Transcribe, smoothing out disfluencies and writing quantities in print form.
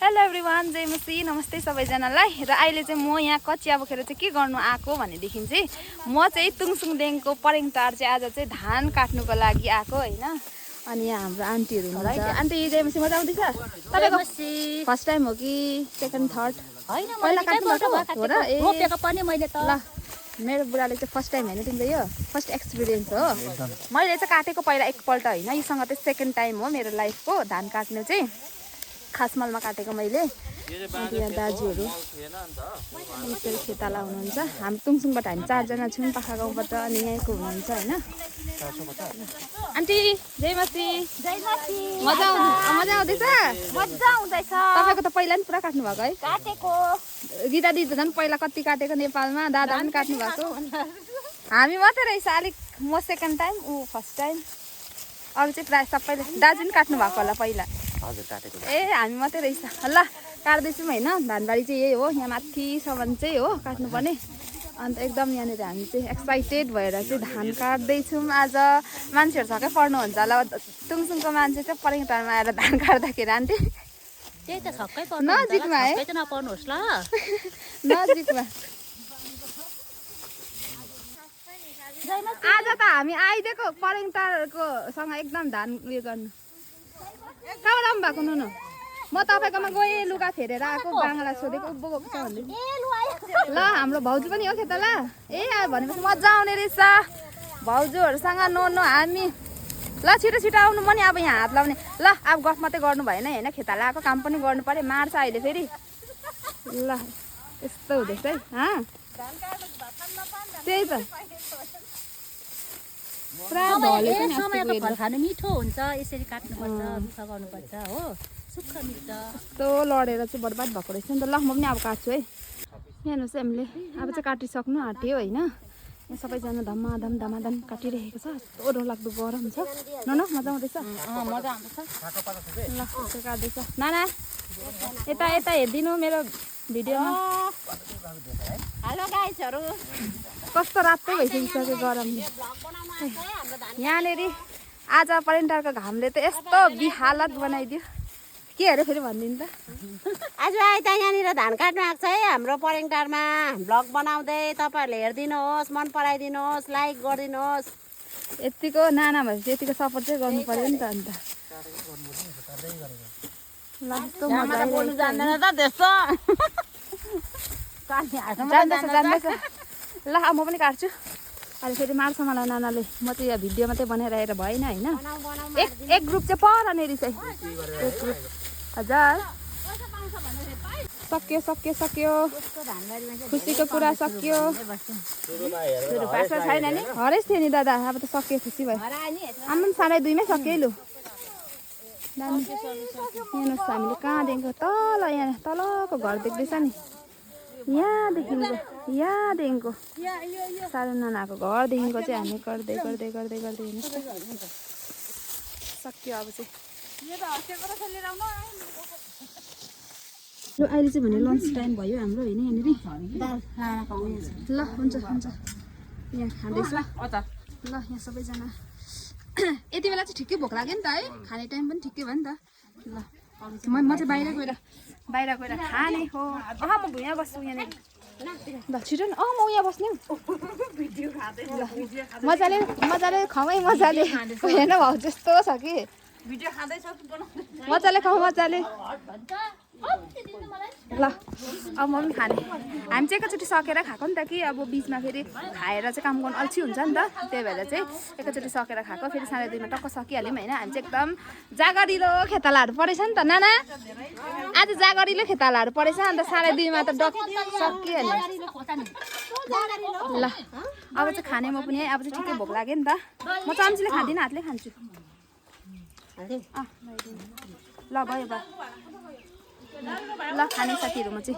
Hello everyone, जय मसी, नमस्ते सबैजनालाई। र अहिले चाहिँ म यहाँ कचिया बोकेर चाहिँ के गर्नु आएको भनेदेखि चाहिँ म चाहिँ तुङसुङदेखिको परेङटार चाहिँ आज चाहिँ धान काट्नुको लागि आएको होइन। अनि यहाँ हाम्रो आन्टीहरू हुनुहुन्छ। आन्टी जय मसी, मजा आउँदैछ? तपाईँको फर्स्ट टाइम हो कि सेकेन्ड थर्ड? होइन, पहिला काट्नुभएको हो र? ए रोपेको पनि मैले त। ल, मेरो बुढाले चाहिँ फर्स्ट टाइम होइन तिम्रो, यो फर्स्ट एक्सपिरियन्स हो। मैले चाहिँ काटेको पहिला एकपल्ट होइन, योसँग चाहिँ सेकेन्ड टाइम हो मेरो लाइफको धान काट्नु चाहिँ। खासमलमा काटेको मैले। यहाँ दाजुहरू यसरी खेताला हुनुहुन्छ। हामी तुङसुङबाट हामी 4 जना छौँ, पाखा गाउँबाट अनि यहीँको हुनुहुन्छ होइन। आन्टी जय मसी। मजा आउँदैछ? मजा आउँदैछ। तपाईँको त पहिला नि पुरा काट्नु भएको है? काटेको गीता दिदी त झन् पहिला कति काटेको नेपालमा, दादा पनि काट्नु भएको। हामी मात्रै रहेछ अलिक, म सेकेन्ड टाइम ऊ फर्स्ट टाइम। अरू चाहिँ प्रायः सबैले दाजु पनि काट्नु भएको होला पहिला। ए हामी मात्रै रहेछ। ल काट्दैछौँ होइन। धानबारी चाहिँ यही हो, यहाँ माथिसम्म चाहिँ हो काट्नुपर्ने। अन्त एकदम यहाँनिर हामी चाहिँ एक्साइटेड भएर चाहिँ धान काट्दैछौँ आज। मान्छेहरू छक्कै पर्नुहुन्छ होला, तुङसुङको मान्छे चाहिँ परेङटारमा आएर धान काट्दाखेरि। आन्टी त्यही त छक्कै पर्नु नजिकमा है, छक्कै त नपर्नुहोस् ल। नजिकमा। आज त हामी आइदिएको परेङटारको सँग एकदम धान उयो गर्नु। कहाँबाट आउनु भएको नुनु? म तपाईँकोमा गएँ, लुगा फेरेर आएको, बाङ्गला सोधेको उभो गएको छ भन्दै। ल हाम्रो भाउजू पनि हो खेता ल। ए भनेपछि मजा आउने रहेछ भाउजूहरूसँग नुनु हामी। ल छिटो छिटो आउनु, म नि अब यहाँ हात लाउने। ल अब गफ मात्रै गर्नु भएन होइन, खेता लगाएको काम पनि गर्नु पर्यो, मार्छ अहिले फेरि। ल यस्तो हुँदैछ है। त्यही त समयको फल खानु मिठो हुन्छ, यसरी काट्नुपर्छ, दुःख गर्नुपर्छ हो, सुख मिठो। यस्तो लडेर चाहिँ बर्बाद भएको रहेछ नि त। ल म पनि अब काट्छु है। यहाँ हेर्नुहोस् हामीले अब चाहिँ काटिसक्नु आँट्यो होइन। यहाँ सबैजना धमाधम काटिरहेको छ। यस्तो डरलाग्दो गरम छ। न मजा आउँदैछ? मजा आउँदैछ। ल यसो काट्दैछ। नाना यता यता हेरिदिनु मेरो भिडियोमा। हेलो गाइजहरू, कस्तो रातो भइसकिसक्यो गरम। यहाँनिर आज परेङटारको घामले त यस्तो बिहालत बनाइदियो। के अरे फेरि भनिदिनु त। आज आइता यहाँनिर धान काट्नु आएको छ है हाम्रो परेङटारमा। भ्लग बनाउँदै तपाईँहरूले हेरिदिनुहोस्, मन पराइदिनुहोस्, लाइक गरिदिनुहोस्। यतिको नाना भएपछि यतिको सपोर्ट चाहिँ गर्नु पर्यो नि त। अन्त ल यस्तो मजा बोल्नु जान्दैन त त्यस्तो। जान्दैछ। ल अब म पनि काट्छु। अहिले फेरि मार्छ मलाई नानाले। म चाहिँ यहाँ भिडियो मात्रै बनाइरहेर भएन होइन। एक ग्रुप चाहिँ परनेर चाहिँ एक ग्रुप। हजुर सक्यो खुसीको कुरा सक्यो। छैन नि हरेस थियो नि दादा, अब त सक्यो, खुसी भयो। आम्मा 2:30मै सक्यो लु। हेर्नुहोस् हामीले कहाँदेखिको तल, यहाँ तलको घर देख्दैछ नि, यहाँदेखिको सानो नानाको घरदेखिको चाहिँ हामी गर्दै हेर्नुहोस् सक्यो अब चाहिँ। ल अहिले चाहिँ भने लन्च टाइम भयो हाम्रो होइन यहाँनिर। ल हुन्छ यहाँ खाँदैछ। ल यहाँ सबैजना यति बेला चाहिँ ठिकै भोक लाग्यो नि त है, खाने टाइम पनि ठिकै भयो नि त। ल म चाहिँ बाहिर गएर खाने हो। म भुइँमा बस्छु यहाँनिर। ल छिटो न। म यहाँ बस्ने मजाले खाउँ है, मजाले हेर्न भाउ जस्तो छ कि। मजाले खाउँ मजाले। ल अब म पनि खाने। हामी चाहिँ एकैचोटि सकेर खाएको नि त कि, अब बिचमा फेरि खाएर चाहिँ काम गर्नु अल्छी हुन्छ नि त। त्यही भएर चाहिँ एकैचोटि सकेर खाएको, फेरि 2:30मा टक्क सकिहाल्यौँ होइन। हामी चाहिँ एकदम जागरिलो खेतालाहरू परेछ नि त नाना, आज जागरिलो खेतालाहरू परेछ। अन्त 2:30मा त डक्क सकिहाल्यो। ल अब चाहिँ खाने म पनि है, अब चाहिँ ठिकै भोक लाग्यो नि त। म चम्चीले खाँदिनँ, हातले खान्छु। ल भयो भयो। ल खाने साथीहरू म चाहिँ